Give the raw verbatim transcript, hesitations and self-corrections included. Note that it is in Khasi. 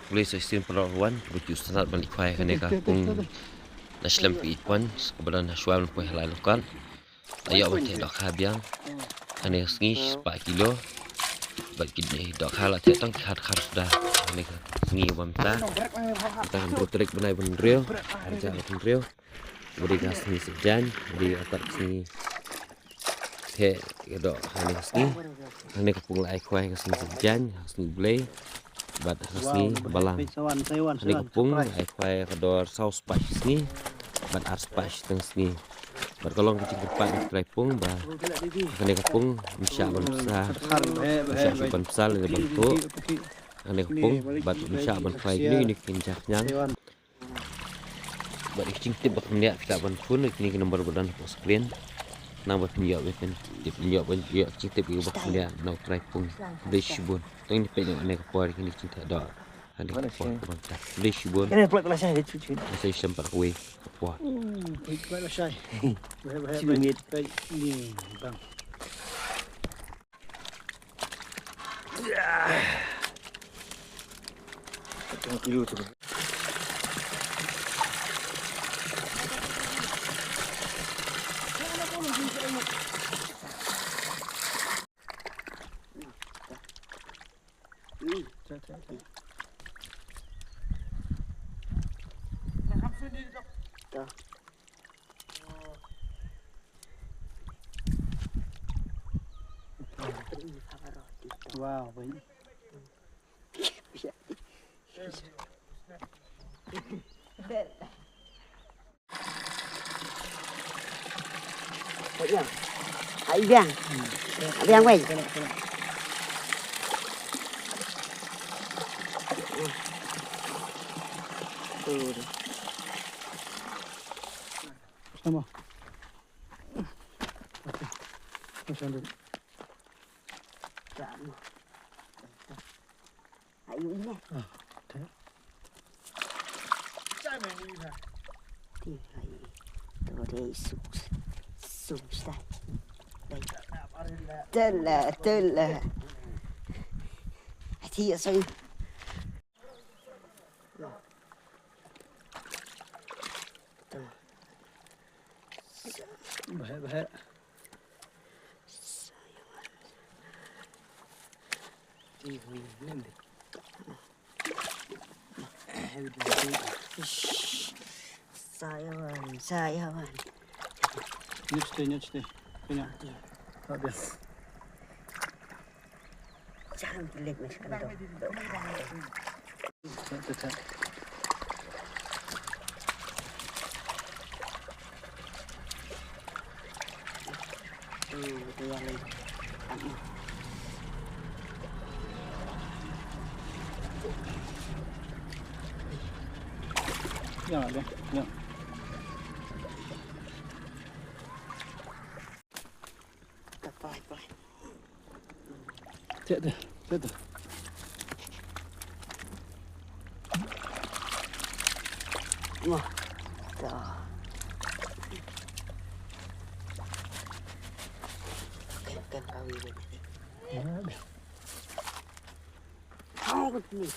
Khublei sa shisien para wan, ba ju sngewtynnat ban leit khwai kane ka pung na shlem phi wan, kaba don ha shuwa ban poi ha Lailungkot. Ïoh ban theh dohkha biang. Kane ka sngi spah kilo. Bad ki dohkha la theh tang ki khat khat suda. Kane ka sngi ba mynta. Mynta ka hynriew tarik bnai ba hynriew. Arhajar arphew hynriew. Ba dei ka sngi Saitjaiñ, ba dei ka sngi theh ïa doh ha kane ka sngi. Kane ka pung la ai khwai ha ka sngi Saitjaiñ, ha ka sngi Blei. Bad ha ka sngi Balang. Kane ka pung la ai khwai ka dor saw spah shi sngi. Bad ar spah shiteng sngi. Bad ka long ka jingkyrpad na ki trai pung ba ha kane ka pung ym shah ban psa, ym shah shuh ban psa lane ban tuh. Ha kane ka pung bad ym shah ban khwai kine kine ki jingkhniang. Bad ïa ki jingtip ba kham bniah phi lah ban phone ïa kine ki number ba don hapoh screen. Khnang ba phin ïoh ban tip, phin ïoh ban ïoh jingtip ïa ba kham bniah na u trai pung. Khublei shibun. Tang ngin peit ïa kane ka por ïa kine ki jingtheh doh. Kane ka por ka bang ta. Khublei shibun. Kane plak la shai, chu chu. Sa shisien pat kawei ka por. Plak la shai. Waheh waheh. Ni bang. Wow, baik. Baik, biang. Ai, biang. Biang, baik. Sama. Okey. Terus lanjut. Ayo, ini. Ah, okey. Ti, ai. Tu dei su, su, sa. Dei. Tela, tela. Ati ya, sorry. Bahaya, bahaya. Shh, sayawan, sayawan. Nyut stay, nyut stay. Kena. Tak dia. Jangan telik mas kendo. Ya, ya, ya. Cek tu, cek tu. Wah. Dah. Okey, okey, kau ni. Ya, dah. Kau ni.